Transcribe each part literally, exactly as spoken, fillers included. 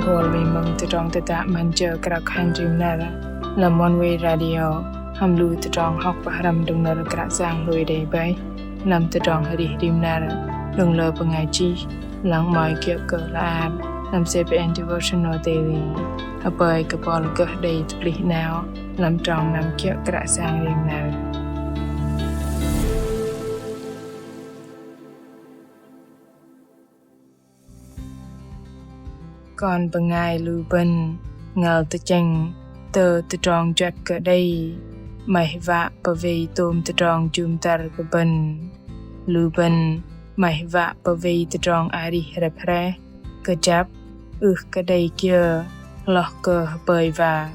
Buăl wei mơ̆ng tơdrong tơdă 'Măn jơ krao khan rim năr lăm Oneway Radio hăm lu tơdrong hŏk pơhrăm đơ̆ng nơ̆r Kră Yang hlôi đei bơih lăm tơdrong arih rim năr đơ̆ng lơ bơngai chih lăng 'mơ̆i kiơ̆ kơ hla bơar lăm CBN Devotional Daily. Apơi kơ buăl gơh đei tơplih 'nao lăm trong năm kiơ̆ Kră Yang rim năr. Kon bơngai lu bơ̆n ngăl tơchĕng tơ tơdrong juăt kơ đei, 'maih wă pơwei tôm tơdrong jŭm dăr kơ bơ̆n. Lu bơ̆n 'maih wă pơwei tơdrong arih rĕp hrĕh, kơjăp, ưh kơ đei kiơ hloh kơ hơpơi wă.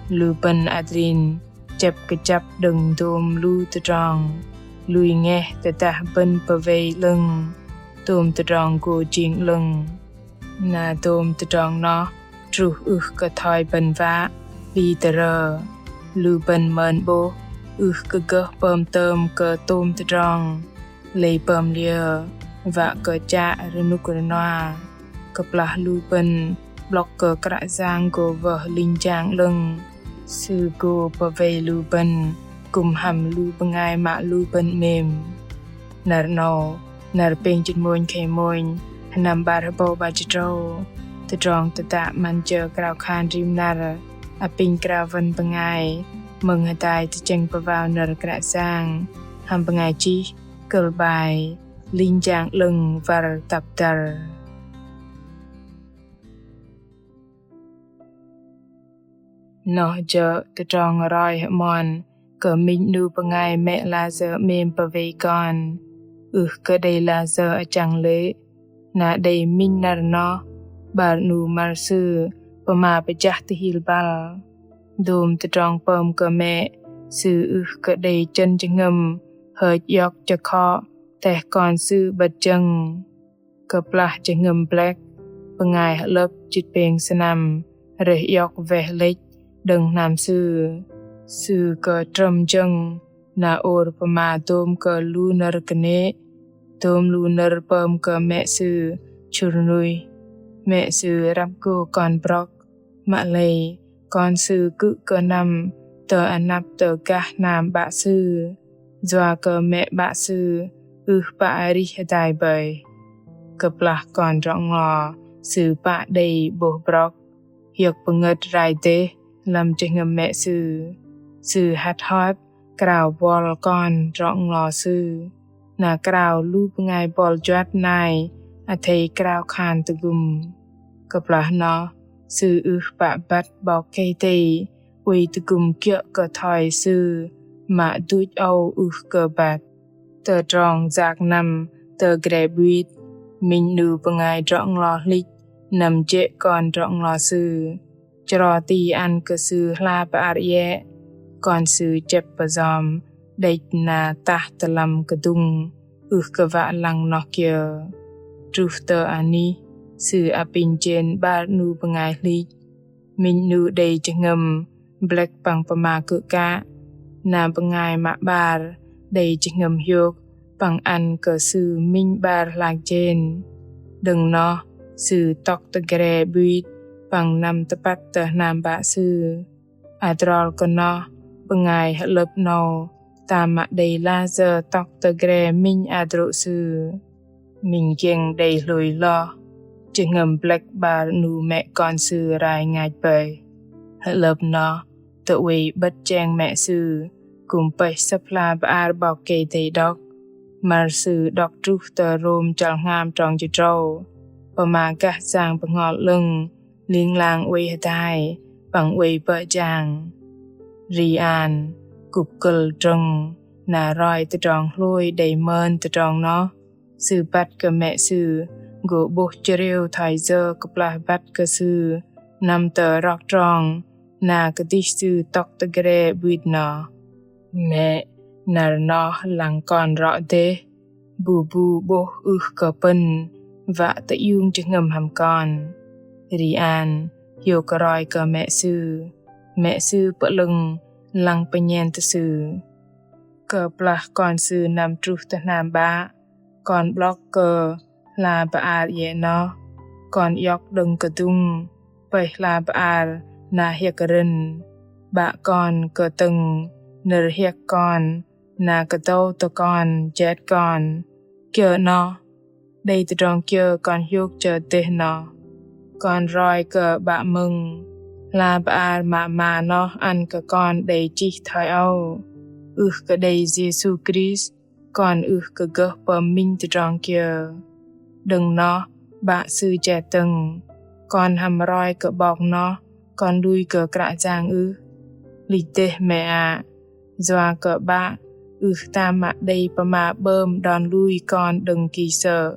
Lu bơ̆n adrin chĕp kơjăp đơ̆ng dôm lu tơdrong, lui ngeh tơdah bơ̆n pơwei 'lơ̆ng tôm tơdrong gô jing 'lơ̆ng. Na dôm tơdrong noh truh ưh kơ thoi bơ̆n wă, 'bi tơrơ. Lu bơ̆n mơn 'bôh ưh kơ gơh pơm tơm kơ tôm tơdrong, lei pơm liơ wă kơ chă rơnŭk rơnua. Kơplah lu bơ̆n 'blŏk kơ Kră Yang gô wơh linh jang 'lơ̆ng, Sư gô pơwei lu bơ̆n kư̆m hăm lu bơngai mă lu bơ̆n 'mêm. Năr 'nâu, năr pêng jĭt mônh khei mônh, sơnăm 'bar hơbâu 'bar jĭt tơdrâu, tơdrong tơdă 'Măn jơ krao khan rim năr apinh krao wăn bơngai mơ̆ng hơdai tơchĕng pơwao nơ̆r Kră Yang hăm bơngai chih kơ̆l bai Linh jang 'lơ̆ng wăr tăp dăr. Noh jơ̆ tơdrong roi hơmon kơ minh 'nu bơngai mĕ lah sơ̆ 'mêm pơwei kon. Ưh kơ đei lah sơ̆ achăng lê̆, na đei minh năr noh 'bar 'nu măr sư pơma pơjah tơhil băl. Dôm tơdrong pơm kơ mĕ sư ưh kơ đei chơ̆n jơhngơ̆m hơch iŏk chơkhŏ teh kon sư 'bơ̆t jơ̆ng. Kơplah jơhngơ̆m blĕk, bơngai hơ'lơ̆p jĭt pêng sơnăm rơih iŏk weh lĕch đơ̆ng hnam sư. Sư kơ trơm jơ̆ng na ôr pơma dôm kơ lu nơ̆r kơnê̆, dôm lu nơ̆r pơm kơ mĕ sư chŭr nuih. Mĕ sư răp gô kon brŏk, mă lei kon sư kư̆m kơ năm tơ anăp tơ gah hnam 'bă sư, yua kơ mĕ 'bă sư ưh pă arih hơdai bơih. Kơplah kon drŏ-nglo sư pă đei 'bôh brŏk, hiơ̆k pơngơ̆t rai dêh lăm jơhngơ̆m mĕ sư. Sư hăt hot krao buăl kon drŏ-nglo sư, na krao lu bơngai buăl juăt nai athei krao khan tơgŭm. Kơplah noh sư ưh pă băt 'Bok Kei-Dei oei tơgŭm kiơ̆ kơ thoi sư mă duch âu ưh kơ băt. Tơdrong yak năm tơ gre 'buit, minh 'nu bơngai drŏ-nglo hlĭch năm jê̆ kon drŏ-nglo sư, chro ti ăn kơ sư hla bơar iĕ. Kon sư chĕp pơjăm đĕch na tah tơlăm kơdŭng, ưh kơ wă lăng noh kiơ. Truh tơ anih sư apinh jên 'bar 'nu bơngai hlĭch. Minh 'nu đei jơhngơ̆m blĕk păng pơma kư̆ kă, na bơngai mă 'bar đei jơhngơ̆m hiôk păng ăn kơ sư minh 'bar hlak jên. Đơ̆ng noh sư tŏk tơ gre 'buit păng năm tơpăt tơ hnam 'bă sư. Adrol kơ noh, bơngai hơ'lơ̆p 'nâu tam mă đei lah sơ̆ tŏk tơ gre minh adrô̆ sư. Minh giĕng đei hlôi hloh, jơhngơ̆m blĕk 'bar 'nu mĕ kon sư rai ngach bơih. Hơ'lơ̆p noh tơ oei 'bơ̆t jeng mĕ sư kư̆m pơih Sơ̆p hla bơar 'Bok Kei-Dei đŏk. Măr sư đŏk truh tơ Rôm chăl hngam trong jĭt tơdrâu, pơma gah Yang Bơhngol 'Lơ̆ng ling lang oei hơdai păng oei bơ̆ jang. Ri An, kŭp kơ̆l drơ̆ng na roi tơdrong hlôi đei mơn tơdrong noh, sư băt kơ mĕ sư gô 'bôh chrêu thoi yơ kơplah băt kơ sư năm tơ rok trong na kơdih sư tŏk tơ gre 'buit noh. Mĕ, năr noh lăng kon rŏ dêh, bu bu 'bôh ưh kơ pơ̆n wă tơiung jơhngơ̆m hăm kon. Ri An hiôk roi kơ mĕ sư, mĕ sư pơ'lơ̆ng lăng pơnhen tơ sư. Kơplah kon sư năm truh tơ hnam 'bă, kon 'blŏk kơ hla bơar iĕ noh, kon iŏk đơ̆ng kơdŭng, pơih hla bơar na hiơ̆k rơ̆n. 'Bă kon kơtơ̆ng nơ̆r hiơ̆k kon na kơdâu tơ kon jet kon. Kiơ noh đei tơdrong kiơ kon hiôk chơt dêh noh. Kon roi kơ 'Bă mơ̆ng hla bơar mă ma noh ăn kơ kon đei chih thoi âu: Ưh kơ đei Yêsu Krist, kon ưh kơ gơh pơm minh tơdrong kiơ. Đơ̆ng noh 'Bă sư jet dơ̆ng: Kon hăm roi kơ 'bok noh kon lui kơ Kră Yang ưh? Lich dêh mĕ a, yua kơ 'Bă ưh tam mă đei pơma 'bơm đon lui kon đơ̆ng ki sơ̆.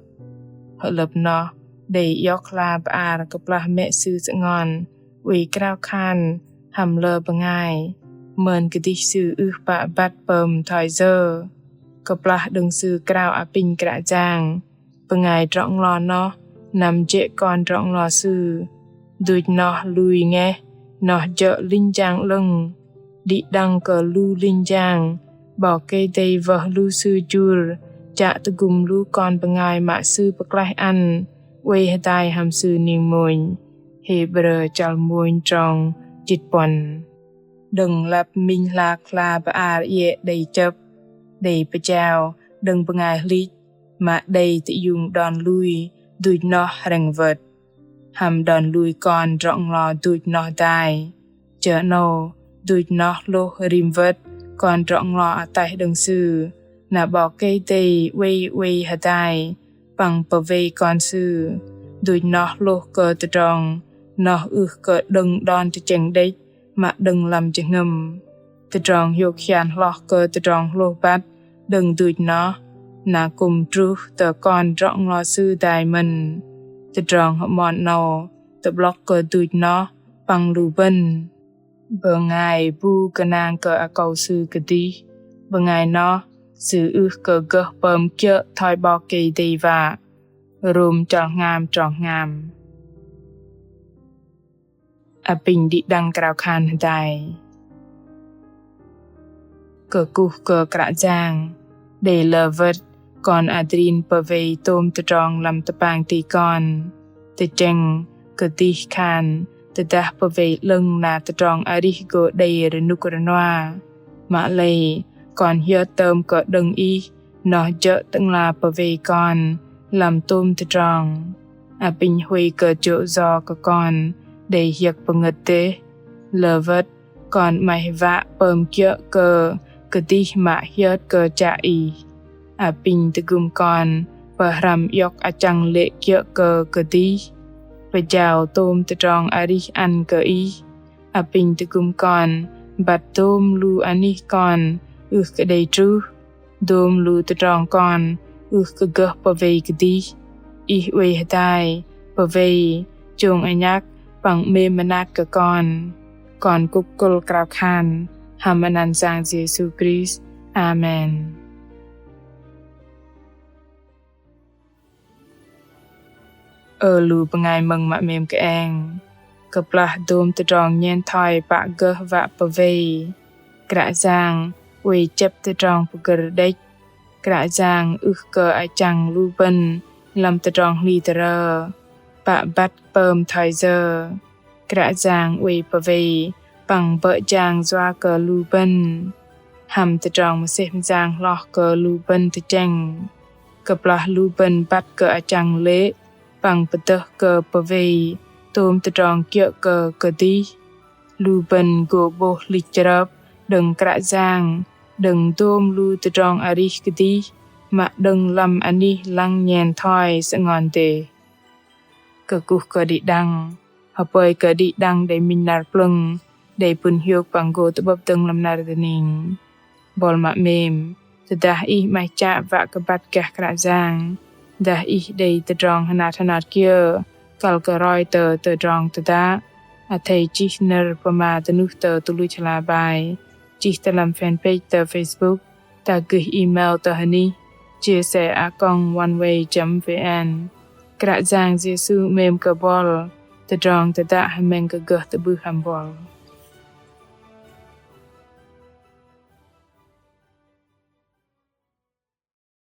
Hơ'lơ̆p noh đei iŏk hla bơar kơplah mĕ sư sơngon oei krao khan hăm lơ bơngai, mơn kơdih sư ưh pă băt pơm thoi yơ. Kơplah đơ̆ng sư krao apinh Kră Yang, bơngai drŏ nglo noh năm jê̆ kon drŏ nglo sư. Duch noh lui ngeh, noh jơ̆ linh jang 'lơ̆ng. Đĭ đăng kơ lu linh jang, 'Bok Kei-Dei wơh lu sư jur chă tơgŭm lu kon bơngai mă sư pơklaih ăn oei hơdai hăm sư ning mônh. Hêbrơ chăl mônh trong jĭt puăn. Đơ̆ng lăp minh hlak hla bơar iĕ đei chơ̆p, đei pơjao đơ̆ng bơngai hlĭch mă đei tơiung đon lui duch noh hrĕng wơ̆t. Hăm đon lui kon drŏ nglo duch noh dai. Jơ 'nâu duch noh hlôh rim wơ̆t kon drŏ nglo ataih đơ̆ng sư, na 'Bok Kei-Dei oei oei hơdai păng pơwei kon sư. Duch noh hlôh kơ tơdrong noh ưh kơ đơ̆ng đon tơchĕng đĕch mă đơ̆ng lăm jơhngơ̆m. Tơdrong hiôk hian hloh kơ tơdrong hlôh băt đơ̆ng duch noh na kư̆m truh tơ kon drŏ nglo sư dai mơ̆n. Tơdrong hơmon 'nâu tơ'blŏk kơ duch noh păng lu bơ̆n. Bơngai bu gơnang kơ akâu sư kơdih, bơngai noh sư ưh kơ gơh pơm kiơ̆ thoi 'Bok Kei-Dei wă. Rôm chăl hngam trong hngam. Apinh đĭ đăng krao khan hơdai. Kơkuh kơ Kră Yang, đei lơ wơ̆t kon adrin pơwei tôm tơdrong lăm tơpang ti kon. Tơchĕng kơdih khan tơdah pơwei 'lơ̆ng na tơdrong arih gô đei rơnŭk rơnua. Mă lei kon hiơt tơm kơ đơ̆ng Ih noh jơ̆ Tơ'ngla pơwei kon lăm tôm tơdrong. Apinh huay kơ jô̆ yo kơ kon đei hiơ̆k pơngơ̆t dêh. Lơ wơ̆t kon 'maih wă pơm kiơ̆ kơ kơdih mă hiơt kơ chă Ih. Apinh tơgŭm kon pơhrăm iŏk achăng lê̆ kiơ̆ kơ kơdih. Pơjao tôm tơdrong arih ăn kơ Ih. Apinh tơgŭm kon băt dôm lu anih kon ưh kơ đei truh. Dôm lu tơdrong kon ưh kơ gơh pơwei kơdih. Ih oei hơdai, pơwei, chông anhăk păng 'mêm mơnat kơ kon. Kon kŭk kŭl krao khan hăm anăn Yang Yêsu Krist. Amen. Ơ lu bơngai mơ̆ng mă 'mêm kơeng. Kơplah dôm tơdrong nhen thoi pă gơh wă pơwei, Kră Yang oei chĕp tơdrong pơgơ̆r đĕch. Kră Yang ưh kơ achăng lu bơ̆n lăm tơdrong hli tơrơ pă băt pơm thoi yơ. Kră Yang oei pơwei păng bơ̆ jang yua kơ lu bơ̆n. Hăm tơdrong mơsêh mơyang hloh kơ lu bơ̆n tơchĕng. Kơplah lu bơ̆n băt kơ achăng lê̆ păng pơdơh kơ pơwei tôm tơdrong kiơ̆ kơ kơdih. Lu bơ̆n gô 'bôh hlĭch chrơp đơ̆ng Kră Yang đơ̆ng dôm lu tơdrong arih kơdih mă đơ̆ng lăm anih lăng nhen thoi sơngon dêh. Kơkuh kơ đĭ đăng, hơpơi kơ đĭ đăng đei minh năr plơ̆ng, đei pŭn hiôk păng gô tơ'bơ̆p dơ̆ng lăm năr dơning. Bol mă 'mêm, tơdah ih 'maih chă wă kơ băt gah Kră Yang, dah ih đei tơdrong hơnat hơnat kiơ kăl kơ roi tơ tơdrong tơdă, athei chih nơ̆r pơma dơnuh tơ tơluch hla bai, chih tơ lăm fanpage tơ Facebook, dah gơih email tơ hơnih chia sẻ a còng oneway chấm vn. Kră Yang Yêsu 'mêm kơ bol, tơdrong tơdă hơmĕng kơ gơh tơ'bưh hăm bol.